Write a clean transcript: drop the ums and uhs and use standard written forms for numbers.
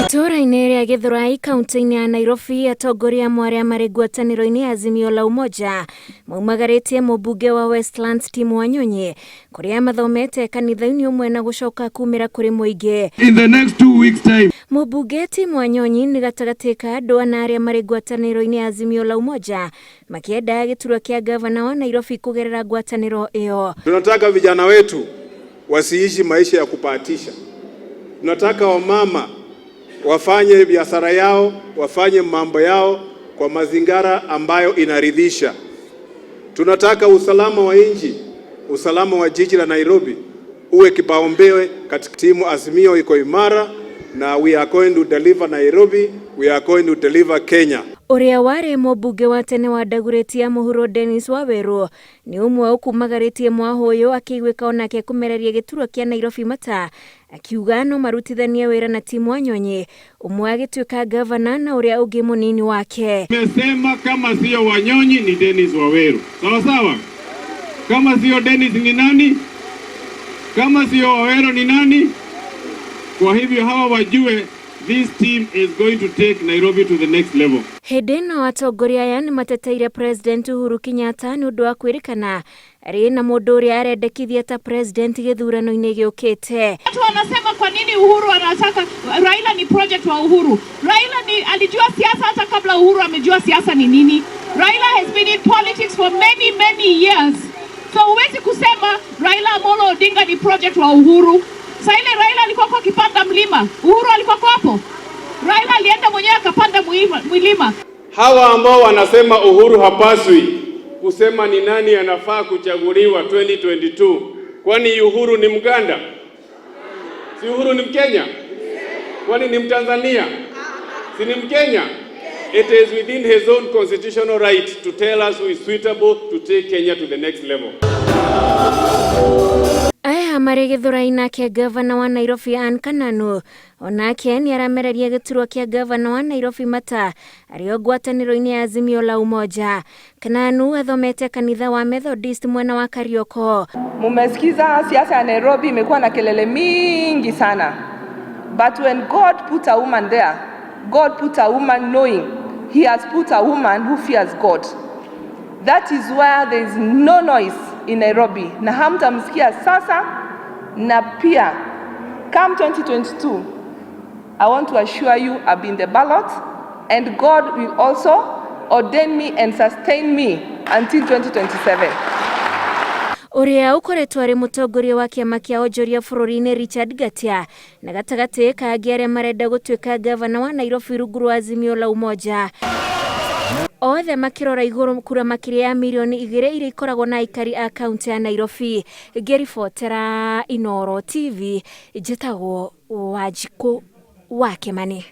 Itũũra-inĩ rĩa Gĩthũrai kaunti-inĩ ya Nairobi, atongoria amwe arĩa marĩ ngwatanĩro-inĩ ya Azimio la Umoja maumagarĩtie mũmbunge wa Westlands Tim Wanyonyi kũrĩa mathomete kanitha-inĩ ũmwe na gũcoka kumĩra kũrĩ mũingĩ. In the next 2 weeks' time. Mũmbunge Tim Wanyonyi nĩ gatagatĩ ka andũ ana arĩa marĩ ngwatanĩro-inĩ ya Azimio la Umoja makĩenda gĩturwa kĩa gavana wa Nairobi kũgerera ngwatanĩro ĩyo. Tunataka vijana wetu wasiishi maisha ya kubahatisha. Tunataka wamama wafanye biashara yao, wafanye mambo yao kwa mazingira ambayo inaridhisha. Tunataka usalama wa nchi, usalama wa jiji la Nairobi uwe kipaumbele katika timu. Azimio iko imara na we are going to deliver Nairobi, we are going to deliver Kenya. Ũrĩa warĩ mũmbunge wa tene wa Dagoretti ya mũhuro Dennis Waweru nĩ ũmwe ũkumagarĩtie mwahũ ũyũ, akĩiguĩka onake kũmereria gĩturwa kĩa Nairobi mata, akiuga no marutithanie wĩra na Tim Wanyonyi, ũmwe agĩtuĩka gavana na ũrĩa ũngĩ mũnini wake. Nimesema kama sio Wanyonyi ni Dennis Waweru. Sawa sawa? Kama sio Dennis ni nani? Kama sio Waweru ni nani? Kwa hivyo hawa wajue this team is going to take Nairobi to the next level. Hĩndĩ ĩno atongoria aya nĩ mateteire President Uhuru Kenyatta nĩ ũndũ wa kwĩrĩkana arĩ na mũndũ ũrĩa arendekithia ta president gĩthurano-inĩ gĩũkĩte. Watu wanasema kwa nini Uhuru anataka Raila ni project wa Uhuru. Raila ni alijua siasa hata kabla Uhuru amejua siasa ni nini. Raila has been in politics for many, many years. So huwezi kusema Raila Amolo Odinga ni project wa Uhuru. Sa ile Raila alikuwa kwa akipanda mlima, Uhuru alikuwa kwa hapo? Raila alienda mwenyewe akapanda mlima. Hawa ambao wanasema Uhuru hapaswi kusema ni nani anafaa kuchaguliwa 2022, kwani Uhuru ni Mganda? Si Uhuru ni Mkenya? Kwani ni Mtanzania? Si ni Mkenya? It is within his own constitutional right to tell us who is suitable to take Kenya to the next level. Aya marĩ Gĩthũrai, nake gavana wa Nairobi Ann Kananu onake nĩ aramereria gĩturwa kĩa gavana wa Nairobi mata arĩ o ngwatanĩro-inĩ ya Azimio la Umoja. Kananu athomete kanitha wa Methodist mwena wa Karioko. Mumesikiza siasa ya Nairobi imekuwa na kelele mingi sana. But when God put a woman there, God put a woman knowing he has put a woman who fears God. That is where there is no noise in Nairobi. Na hamtamsikia sasa, na pia come 2022, I want to assure you I'll be in the ballot and God will also ordain me and sustain me until 2027. Ũrĩa ũkoretwo arĩ mũtongoria wa kĩama kĩa onjoria bũrũri-inĩ Richard Ngatia na gatagatĩ kangĩ arĩa marenda gũtuĩka gavana wa Nairobi rungu rwa Azimio la Umoja, othe makĩrora igũrũ kura makĩria ya mirioni 2 iria ikoragwo na aikari a kaunti ya Nairobi. Ngĩribotera Inooro TV, njĩtagwo Wanjikũ wa Kĩmani.